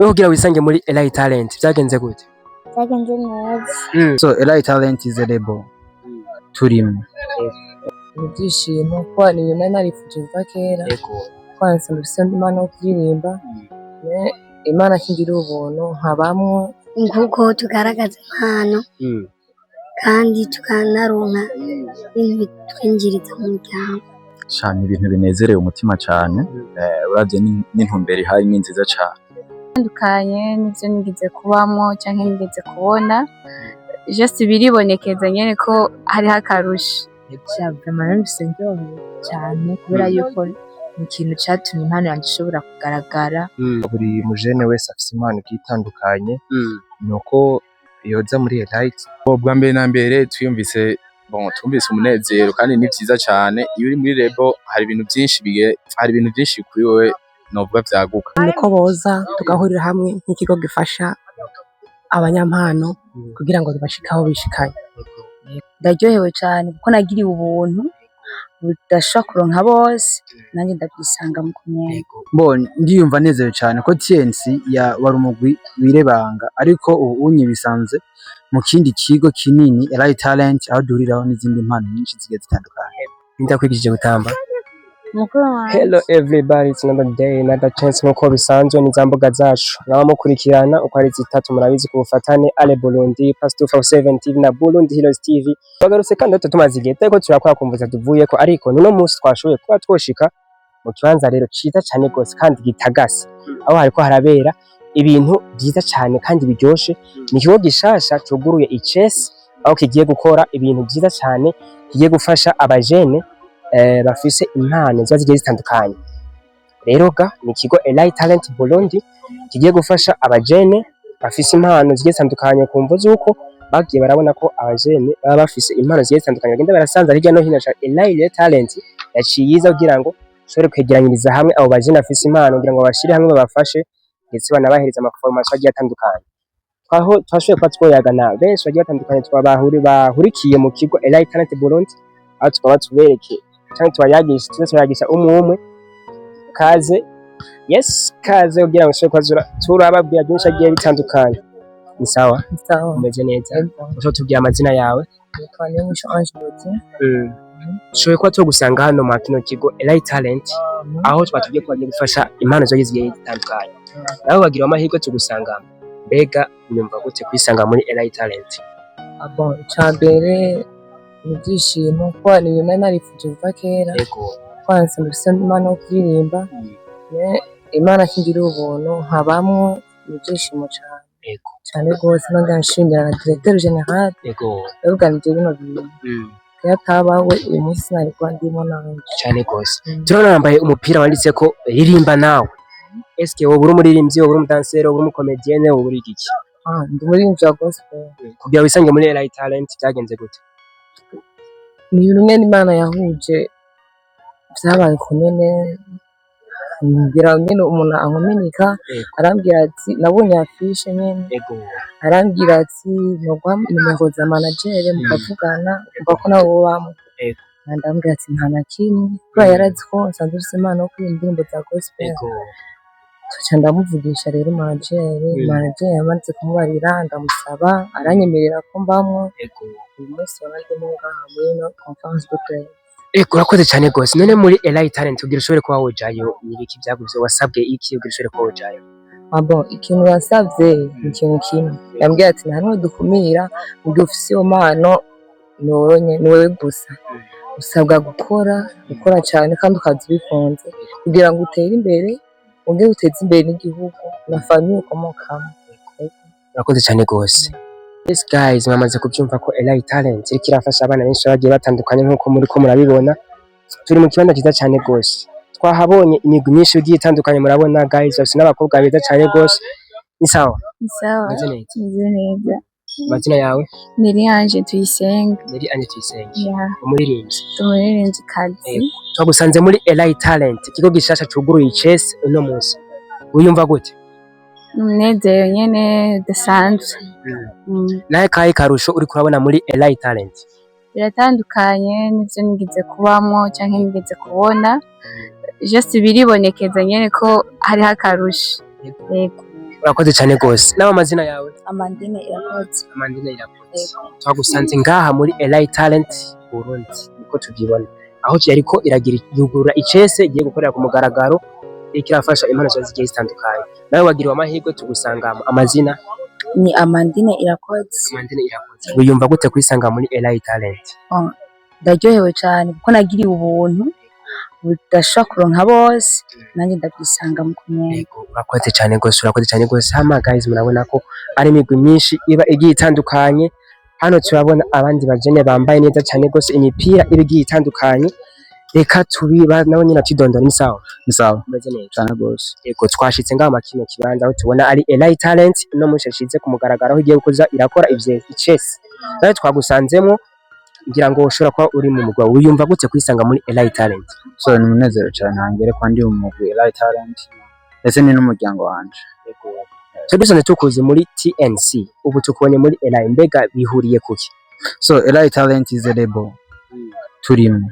Wewe kugira wisange muri Eli Talent byagenze gute? Byagenze neza. So Eli Talent is a label turimo. Mu byishimo, kuko ni ibintu nari narifuje kuva kera, kuko nsanzwe mfise impano yo kuririmba. Imana ikingirira ubuntu nkabamwo. Nk'uko tugaragaza impano kandi tukanaronka ibintu bitwinjiriza mu muryango. Cane, ibintu binezereye umutima cane. Uravye n'intumbero ihari ni nziza cane. Bitandukanye n'ivyo nigeze kubamwo canke nigeze kubona, just biribonekeza nyene ko hariho akarusho. Vraiment numvise ndyohewe cyane kubera yuko ni ikintu catumye impano yanje ishobora kugaragara. Buri mujene wese afise impano igiye itandukanye, nuko yoza muri Elite. Bwa mbere na mbere twiyumvise, bon, twumvise umunezero kandi ni vyiza cane. Iyo uri muri label hari ibintu byinshi kuri wewe novuga vyaguka. Nuko boza tugahurira hamwe nk'ikigo gifasha abanyampano kugira ngo bibashike aho bishikanye. Ndaryohewe cyane kuko nagiriwe ubuntu budashobora kuronka bose, nanjye ndabyisanga mu kunyene. Bo ndiyumva nezerewe cyane ko TNC ya wari umugwi wirebanga, ariko ubu unye bisanze mu kindi kigo kinini, Eli Talent, aho duhuriraho n'izindi mpano nyinshi zigiye zitandukanye. Ndakwigishije gutamba? Mukuru wanje. Hello everybody, it's another day, another chance. Nkuko bisanzwe ni za mbuga zacu mwaba mukurikirana uko ari zitatu, murabizi, ku bufatane Ale Burundi, Plus 257 TV na Burundi Heroes TV. Bagarutse kandi tuba tumaze igihe tariko turakora kumvuza tuvuyeko, ariko nuno munsi twashoboye kuba twoshika mu kibanza rero ciza cane gose kandi gitagase, aho hariko harabera ibintu vyiza cane kandi biryoshe. Ni ikigo gishasha cuguruye icesi, aho kigiye gukora ibintu vyiza cane, kigiye gufasha abajene bafise impano ziba zigiye zitandukanye. Rero ga ni ikigo Eli Talent Burundi kigiye gufasha abajene bafise impano zigiye zitandukanye, ku mvo z'uko bagiye barabona ko abajene baba bafise impano zigiye zitandukanye bagenda barasanza hirya no hino. Eli Talent yaciye iza kugira ngo ishobore kwegeranyiriza hamwe abo bajene bafise impano, kugira ngo babashire hamwe, babafashe, ndetse banabahereze ama formation agiye atandukanye. Twaho twashoboye kuba twoyagana benshi bagiye batandukanye twabahuri bahurikiye mu kigo Eli Talent Burundi, aho tukaba tubereke canke tubayagisha, tuze turayagisha umwe umwe. Kaze, yes, kaze kugira ngo ushobore kuba turababwira byinshi agiye bitandukanye. Ni sawa? Sawa. Umeze neza? Ego. Ushobora tubwira amazina yawe? Nitwa Niyongisho Ange Gauthier. Ushoboye kuba tugusanga hano mu kino kigo Eli Talent, aho twatubwiye ko bagiye gufasha impano zigiye zigiye zitandukanye, nawe wagira amahirwe tugusanga. Mbega unyumva gute kwisanga muri Eli Talent? Ah bon, icya mbere ni ibyishimo, kuko ni ibintu nari narifuje kuva kera, kuko nsanzwe mfise impano yo kuririmba. Imana ikingiriye ubuntu nkabamwo, ni ibyishimo cyane cyane rwose. Nongera nshimira na directeur général yaruganije bino bintu. Iyo ataba we, uyu munsi sinari kuba ndimo nanje. Cyane rwose. Turabona wambaye umupira wanditse ko "Ririmba nawe". Eske wowe uri umuririmbyi, wowe uri umudanseri, wowe uri umukomedienne, wowe uri iki? Ah, ndi umuririmbyi wa gospel. Kugira wisange muri Eli Talent byagenze gute? Ni ibintu nyene Imana yahuje, vyabaye uko nyene. Mbwira nyene umuntu ankominika, arambwira ati, nabonye affiche nyene, arambwira ati noguha nimero za manager mukavugana, ukumva ko nawe wobamwo. Ndamubwira ati nta na kimwe, kubera yarazi ko nsanzwe mfise impano yo kuririmba indirimbo za gospel. Nca ndamuvugisha rero manager. Manager yamaze kumubarira, ndamusaba, aranyemerera ko mbamwo. Uyu munsi ubona ndimo ngaha muri ino conférence de presse. Ego, urakoze cyane rwose. None muri Eli Talent, kugira ushobore kuba wojayo, ni ibiki byaguze? Wasabwe iki kugira ushobore kuba wojayo? Ah bon, ikintu yasavye ni ikintu kimwe. Yambwiye ati nta n'umwe dukumira, mu gihe ufise iyo mpano ni wowe ni wewe gusa usabwa gukora, gukora cyane kandi ukaza ubikunze kugira ngo utere imbere, wongere uteze imbere n'igihugu na famille ukomokamo. Urakoze cyane rwose. Yes guys, mwamaze kubyumva ko Eli Talent iriko irafasha abana benshi bagiye batandukanye. Nk'uko muri ko murabibona, turi mu kibanza cyiza cyane rwose. Twahabonye imigwi myinshi igiye itandukanye. Murabona guys, bafise n'abakobwa beza cyane rwose. Ni sawa? Ni sawa. Umeze neza? Meze neza. Amazina yawe? Neri Ange Tuyisenge. Neri Ange Tuyisenge? Yeah. Umuririmbyi? Umuririmvyikazi. Yego. Twagusanze muri Eli Talent, ikigo gishasha cuguruye icese uno munsi. Wiyumva gute? Umunezero nyene udasanzwe. Nawe kahe karusho uriko urabona muri Eli Talent? Biratandukanye n'ivyo nigeze kubamwo canke nigeze kubona, just biribonekeza nyene ko hariho akarusho. Yego. Urakoze cyane gose. Nawe amazina yawe? Amandine Irakoze. Amandine Irakoze. Twagusanze ngaha muri Eli Talent Burundi, niko tubyibona, aho yariko iragira yugurura icese igiye gukorera ku mugaragaro, iriko irafasha impano ziba zigiye zitandukanye. Nawe wagiriwe amahirwe tugusangamo. Amazina? Ni Amandine Irakoze. Amandine Irakoze, wiyumva gute kwisanga muri Eli Talent? Ndaryohewe cyane kuko nagiriwe ubuntu budashobora kuronka bose, nanjye ndabyisanga mu kumwe. Yego, urakoze cyane gose, urakoze cyane gose. Hama guys, murabona ko ari imigwi myinshi iba igiye itandukanye. Hano turabona abandi bajene bambaye neza cyane gose, imipira iba igiye itandukanye. Reka tubiba nabo nyine atidondora. Ni sawa? Ni sawa. Umeze neza? Cyane gose. Yego, twashitse ngaha mu kino kibanza aho tubona ari Eli Talent no munsi yashize ku mugaragaro, aho igiye kuza irakora ivye icese. Nawe twagusanzemo, ngira ngo ushobora kuba uri mu mugwa. Wiyumva gute kwisanga muri Eli Talent? So ni umunezero cyane ntangere ko ndi mu mugwi Eli Talent, ndetse ni n'umuryango wanje. Twe dusanzwe tukuzi muri TNC, ubu tukubonye muri Eli, mbega bihuriye kuki? So Eli Talent is a label turimo.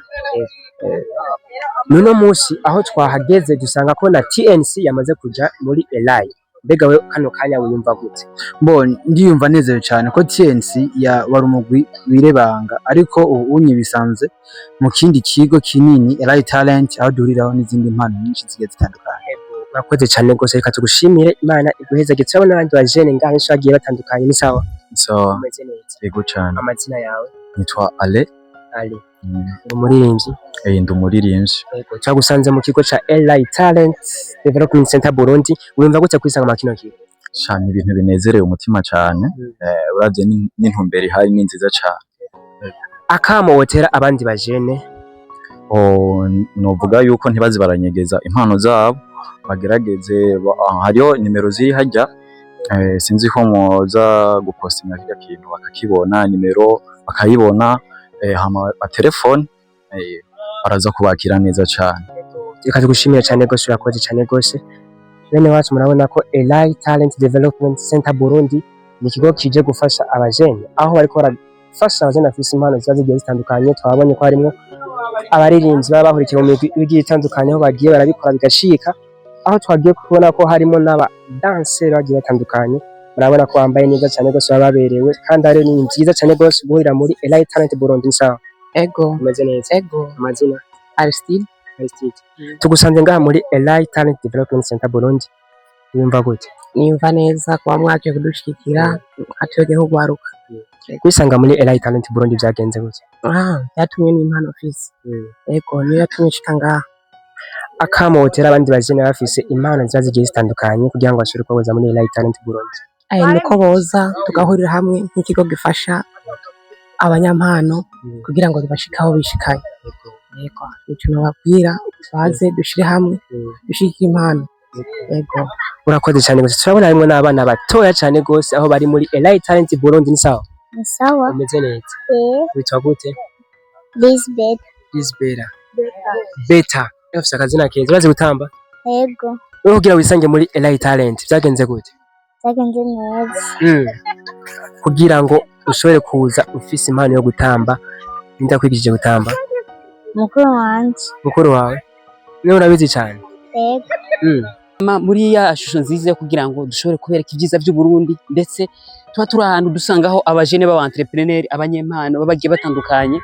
Nuno munsi aho twahageze dusanga ko na TNC yamaze kuja muri Eli. Mbega we kano kanya wiyumva gute? Bo ndiyumva nezerewe cyane ko TNC ya wari umugwi wirebanga, ariko ubu unye bisanze mu kindi kigo kinini Eli Talent, aho duhuriraho n'izindi mpano nyinshi zigiye zitandukanye. Urakoze cyane rwose, reka tugushimire, Imana iguhezage. Turabona n'abandi bajene ngaha benshi bagiye batandukanye. Ni sawa? Sawa. Umeze neza? Ego cane. Amazina yawe? Nitwa Ale. Ali. Uri umuririmbyi? Eh, ndi umuririmbyi. Yego, twagusanze mu kigo ca Eli Talent Development Center Burundi. Wumva gute kwisanga mu kino kigo? Cane, ibintu binezereye umutima cane. Uravye n'intumbero ihari ni nziza cane. Akamo wotera abandi bajene? Oh, novuga yuko ntibaze baranyegeza impano zabo, bagerageze hariho nimero ziri harya, sinzi ko mwoza gupostinga kirya kintu bakakibona, nimero bakayibona, hama batelefone, baraza kubakira neza cane. Reka tugushimire cyane rwose, urakoze cyane rwose. Bene wacu, murabona ko Eli Talent Development Center Burundi ni ikigo kije gufasha abajene, aho bariko barafasha abajene bafise impano ziba zigiye zitandukanye. Twabonye ko harimwo abaririmbyi baba bahurikiye mu migwi igiye itandukanye, aho bagiye barabikora bigashika, aho twagiye kubona ko harimo n'abadanseri bagiye batandukanye. Murabona ko bambaye neza cyane rwose, baba baberewe, kandi ari ni byiza cyane rwose guhurira muri Eli Talent Burundi. Ni sawa? Ego. Umeze neza? Ego. Amazina? Aristide. Aristide, tugusanze ngaha muri Eli Talent Development Center Burundi, wiyumva gute? Nimva neza kuba mwaje kudushigikira atwebwe nk'urwaruka. Kwisanga muri Eli Talent Burundi byagenze gute? Ah, byatumwe n'impano mfise. Ego, niyo yatumye nshika ngaha. Akamo wotera abandi bajene bafise impano ziba zigiye zitandukanye kugira ngo bashobore kubahuza muri Eli Talent Burundi? Aya nuko boza tugahurira hamwe nk'ikigo gifasha abanyampano kugira ngo bibashike aho bishikanye. Yego, nico nobabwira, baze dushire hamwe dushigikire impano. Yego. Urakoze cyane gose. Turabona harimwo n'abana batoya cyane gose, aho bari muri Eli Talent Burundi. Ni sawa? Ni sawa. Umeze neza? Eh. Witwa gute? Lisbeth. Lisbera Beta, ufise akazina keza. Urazi gutamba? Ego. Wewe kugira wisange muri Eli Talent byagenze gute? Byagenze neza. Kugira ngo ushobore kuza ufise impano yo gutamba, ninde yakwigishije gutamba? Mukuru wanje. Mukuru wawe niwe urabizi cyane? Ego. Muri ya shusho nziza yo kugira ngo dushobore kubereka ibyiza by'u Burundi, ndetse tuba turi ahantu dusangaho abajene b'aba entrepreneur, abanyempano baba bagiye batandukanye.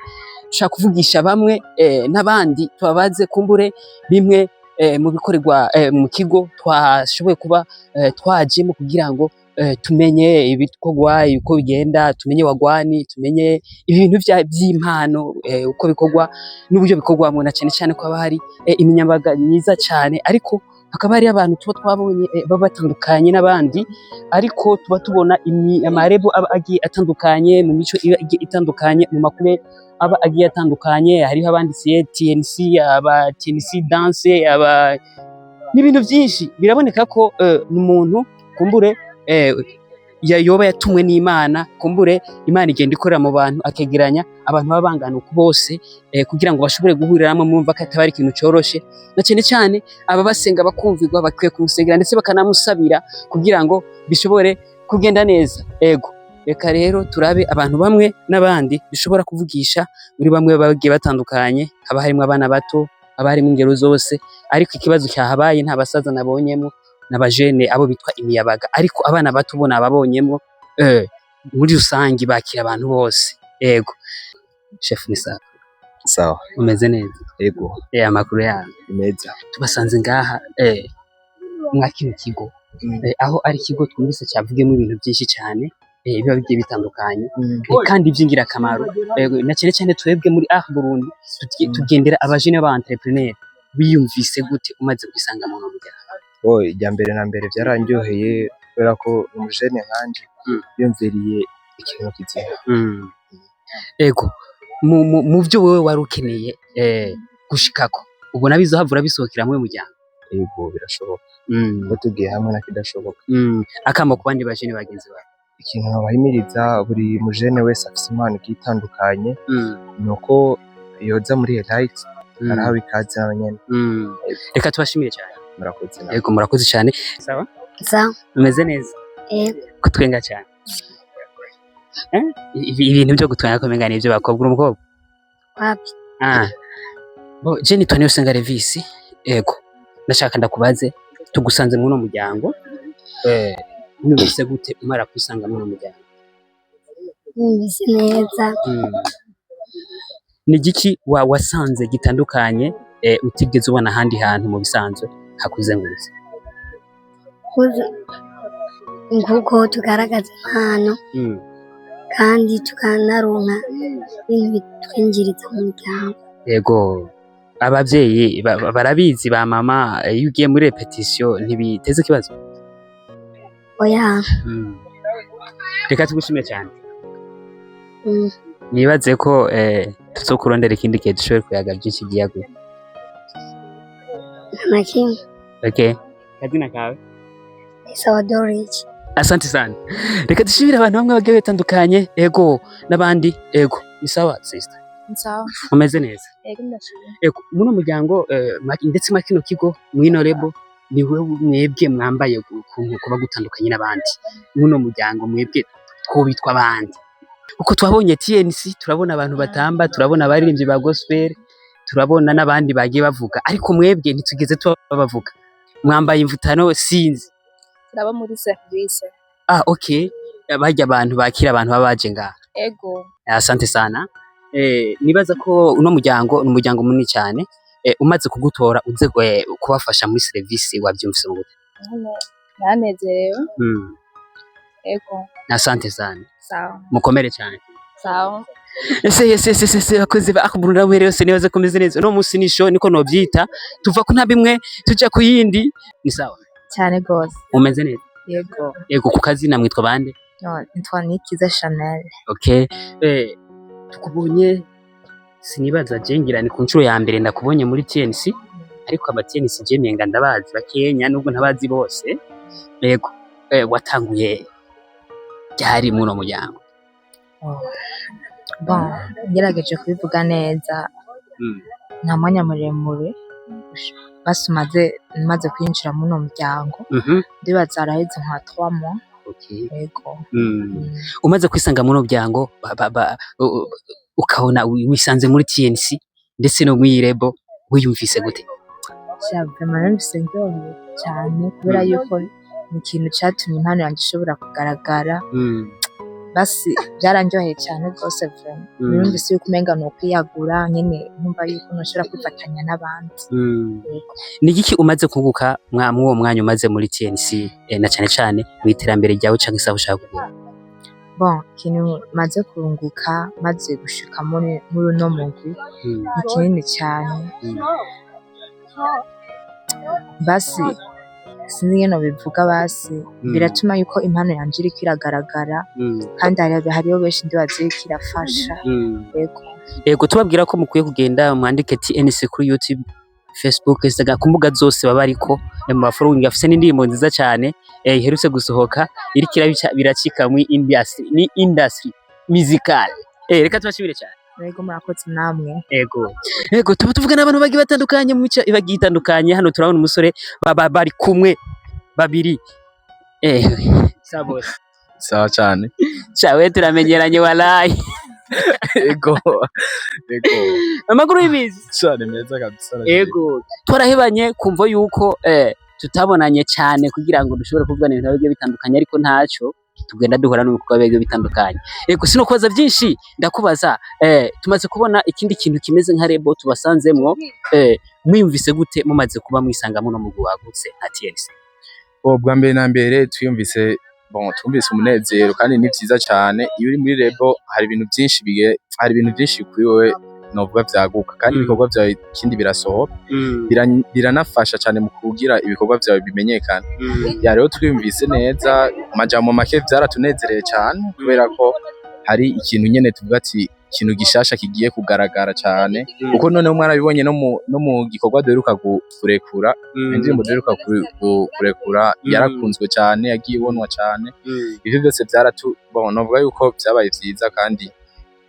Dushaka kuvugisha bamwe n'abandi, tubabaze kumbure bimwe mu bikorerwa mu kigo twashoboye kuba twajemo kugira ngo tumenye ibikorwa uko bigenda, tumenye wagwani, tumenye ibintu by'impano uko bikorwa n'uburyo bikorwamo, na cyane cyane ko haba hari iminyabaga myiza cyane, ariko hakaba hari abantu tuba twabonye baba batandukanye n'abandi, ariko tuba tubona amarebo aba agiye atandukanye mu mico iba igiye itandukanye, mu makuru aba agiye atandukanye. Hariho abanditse TNC, aba TNC dance, aba n'ibintu byinshi. Biraboneka ko ni umuntu kumbure yoba yatumwe n'Imana, kumbure Imana igenda ikorera mu bantu, akegeranya abantu baba bangana uko bose kugira ngo bashobore guhurira hamwe. Murumva ko ataba ari ikintu coroshe, na cyane cyane aba basenga bakumvirwa, bakwiye kumusengera ndetse bakanamusabira kugira ngo bishobore kugenda neza. Ego, reka rero turabe abantu bamwe n'abandi dushobora kuvugisha muri bamwe bagiye batandukanye. Haba harimo abana bato, haba harimo ingero zose, ariko ikibazo cyahabaye nta basaza nabonyemo. N'abajene abo bitwa imiyabaga, ariko abana bato ubona ababonyemwo muri rusangi bakira abantu bose. Ego chef, ni sawa? Sawa. Umeze neza? Ego. Amakuru yawe? Meza. Tubasanze ngaha mwa kino kigo, aho ari ikigo twumvise cyavugemo ibintu byinshi cyane, biba bigiye bitandukanye, kandi by'ingirakamaro, na cyane cyane twebwe muri Art Burundi tugendera abajene b'aba entrepreneur. Wiyumvise gute umaze kwisanga mu muryango? Oh, irya mbere na mbere byarandyoheye kubera ko umujene nkanje yumviriye ikintu kizima. Ego, mu byo wewe wari ukeneye gushikako, ubona bizohava urabisohokera muri muryango? Yego, birashoboka. Ko tugiye hamwe nakidashoboka. Akamo ku bandi bajene bagenzi bawe? Ikintu nobahimiriza buri mujene wese afise impano igiye itandukanye, nuko yoza muri Elite, arahawe ikaze nawe nyene. Reka tubashimire cyane. Murakoze namwe. Yego, murakoze cyane. Sawa? Sawa. Umeze neza? Yego. Kutwenga cyane. Eh? Ibintu byo gutwenga ko menga nivyo bakobwa, uri umukobwa? Wapi. Ah. Bo je nitwa Niyosenga Revisi. Ego. Ndashaka ndakubaze, tugusanze muri uno muryango. Wiyumvise gute umara kwisanga muri uno muryango? Numvise neza. Ni igiki wasanze gitandukanye utigeze ubona ahandi hantu mu bisanzwe hakuzengurutse? Nkuko tugaragaza impano kandi tukanaronka ibintu bitwinjiriza mu muryango. Yego, abavyeyi barabizi, ba mama, iyo ugiye muri répétition ntibiteze ikibazo? Oya. Reka tugushimire cyane. Nibaze ko tuzokurondera ikindi gihe dushobore kuyaga byinshi byiyaguye. Nta na kimwe. Okay, kazina kawe? Sawa Dorich. Asante sana. Reka dushimire abantu bamwe bagiye batandukanye, ego n'abandi. Ego, ni sawa sister? Sawa. Umeze neza? Ego, ndashimye. Ego, muno muryango ndetse mwa kino kigo mwino label, ni wewe mwebwe mwambaye ukuntu kuba gutandukanye n'abandi muno muryango. Mwebwe twobitwa abandi uko twabonye TNC, turabona abantu batamba, turabona abaririmbyi ba gospel, turabona n'abandi bagiye bavuga, ariko mwebwe ntitugeze tuba bavuga mwambaye imvutano, sinzi. Turaba muri service. Ah, okay, barya abantu bakira abantu baba baje ngaha? Ego. Asante sana. Nibaza ko uno muryango ni umuryango munini cyane. Umaze kugutora uze kubafasha muri service, wabyumvise mu gute? Nyene naranezerewe. Ego. Asante sana. Sawa. Mukomere cyane. Sawa. Ese ese ese ese ese bakozi ba Akuburu nawe yose, nibaza komeze neza. Uno munsi ni show, niko novyita, tuva ku ntambwe imwe tuja ku yindi. Ni sawa? Cyane gose. Umeze neza? Yego. Yego, ku kazina mwitwa bande? No, nitwa Nikiza Chanel. Okay, tukubonye, sinibaza je ngira ni ku nshuro ya mbere ndakubonye muri TNC, ariko aba TNC je menga ndabazi bakenya nubwo ntabazi bose. Yego, watanguye ryari muri uno muryango? Oh. Bon, ngerageje kubivuga neza, nta mwanya muremure basi maze kwinjira muri uno muryango. Ndibaza haraheze nka 3 mois. Yego. Umaze kwisanga muri uno muryango, ukabona wisanze muri TNC ndetse no muri label, wiyumvise gute? Sha, vraiment numvise ndyohewe cyane kubera yuko ni ikintu catumye impano yanjye ishobora kugaragara. Basi byarandyoheye cyane rwose vraiment. Numvise yuko umenga ni ukwiyagura nyene, nkumva yuko noshobora kwifatanya n'abandi. Yego. Ni igiki umaze kunguka mw'uwo mwanya umaze muri TNC, na cane cane mu iterambere ryawe canke se aho ushaka kugera? Bon, ikintu maze kunguka maze gushika muri uno mugwi ni kinini cyane. Basi sinzi ingene nobivuga, basi biratuma yuko impano yanje iriko iragaragara, kandi hariho benshi ndibaza iriko irafasha. Yego. Yego, tubabwira ko mukwiye kugenda mwandike TNC kuri YouTube, Facebook, Instagram, ku mbuga zose baba ariko mu bafollowing. Afise n'indirimbo nziza cyane iherutse gusohoka, iriko biracika muri industry, ni industry musical. Reka tubashimire cyane. Yego, murakoze namwe. Ego, tuba tuvuga n'abantu bagiye batandukanye mu mico bagiye itandukanye. Hano turabona umusore baba bari kumwe babiri. Sawa bose? Sawa cyane. Shawe, turamenyeranye walayi. Ego. Amakuru y'ibizi? Cyane, meza kabisa. Ego, twarahebanye kumva yuko Tutabonanye cyane kugira ngo dushobore kuvugana ibintu bigiye bitandukanye, ariko ntaco, tugenda duhura n'ibikorwa bigiye bitandukanye. Ego, sinokubaza byinshi, ndakubaza, tumaze kubona ikindi kintu kimeze nka label tubasanzemwo, mwiyumvise gute mumaze kuba mwisanga muno mugwi wagutse nka TNC? Bo, bwa mbere na mbere twiyumvise, bon, twumvise umunezero kandi ni vyiza cyane. Iyo uri muri label hari ibintu byinshi kuri wewe novuga vyaguka, kandi ibikorwa vyawe ikindi birasohoka. Biranafasha cyane mu kugira ibikorwa vyawe bimenyekana. Ya, rero twiyumvise neza, amajambo make vyaratunezereye cyane, kubera ko hari ikintu nyene tuvuga ati ikintu gishasha kigiye kugaragara cyane, kuko noneho mwarabibonye no mu gikorwa duheruka kurekura, indirimbo duheruka kurekura yarakunzwe cyane, yagiye ibonwa cyane. Ivyo byose bon, novuga yuko vyabaye vyiza kandi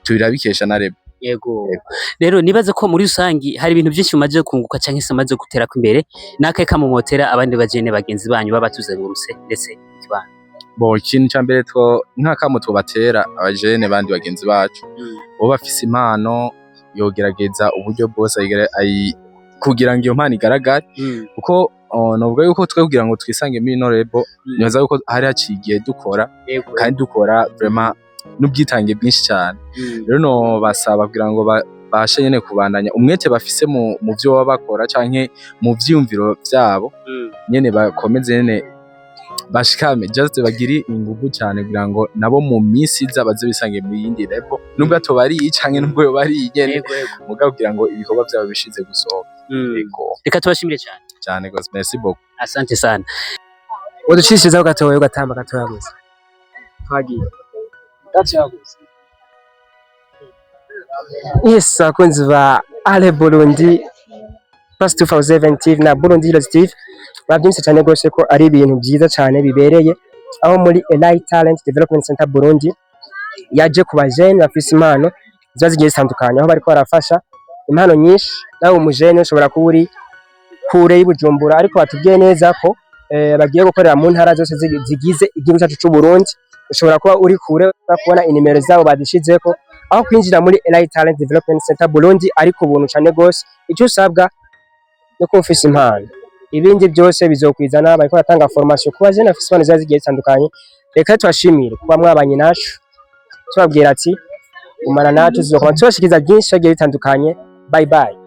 turabikesha na label. Yego. Rero nibaze ko muri rusangi hari ibintu byinshi mumaze kunguka canke se mumaze guterako imbere. N'akahe kamumotera abandi bajene bagenzi banyu baba batuzengurutse ndetse ikibano? Bo, ikintu ca mbere two nk'akamo twobatera abajene bandi bagenzi bacu, bo bafise impano, yogerageza uburyo bwose kugira ngo iyo mpano igaragare, kuko novuga yuko twe kugira ngo twisange muri ino label, nibaza yuko hari haciye igihe dukora, kandi dukora vraiment n'ubwitange bwinshi cyane. Rero no basaba kugira ngo bashe nyene kubandanya umwete bafise mu vyo baba bakora canke mu vyiyumviro vyabo, nyene bakomeze nyene bashikame, just bagire inguvu cyane kugira ngo nabo mu minsi iza baze bisange mu yindi label, nubwo atoba ari iyi canke nubwo yoba ari iyi nyene, mugabo kugira ngo ibikorwa vyabo bishize gusohoka. Yego. Reka tubashimire cyane. Cyane gose, merci beaucoup. Asante sana. Uducishirizaho gatoya, ugatamba gatoya gusa. Twagiye gatoya gusa. Yes, abakunzi ba Ale Burundi Plus 2007 TV na Burundi Heroes TV, babyumvise cyane rwose ko ari ibintu byiza cyane bibereye aho muri Elite Talent Development Center Burundi yaje ku bajene bafise impano ziba zigiye zitandukanye, aho bariko barafasha impano nyinshi. Nawe umujene ushobora kuba uri kure y'Ibujumbura, ariko batubwiye neza ko bagiye gukorera mu ntara zose zigize igihugu cyacu c'u Burundi. Ushobora kuba uri kure, kubona inimero zabo bazishizeko, aho kwinjira muri Elite Talent Development Center Burundi ariko ubuntu cane gose. Icyo usabwa no kuba ufise impano, ibindi byose bizokwizana. Bariko baratanga formation ku bajene bafise impano ziba zigiye zitandukanye. Reka tubashimire kuba mwabanye nacu, tubabwira ati gumana nacu, tuzokoma tubashikiza byinshi bigiye bitandukanye. Bye bye.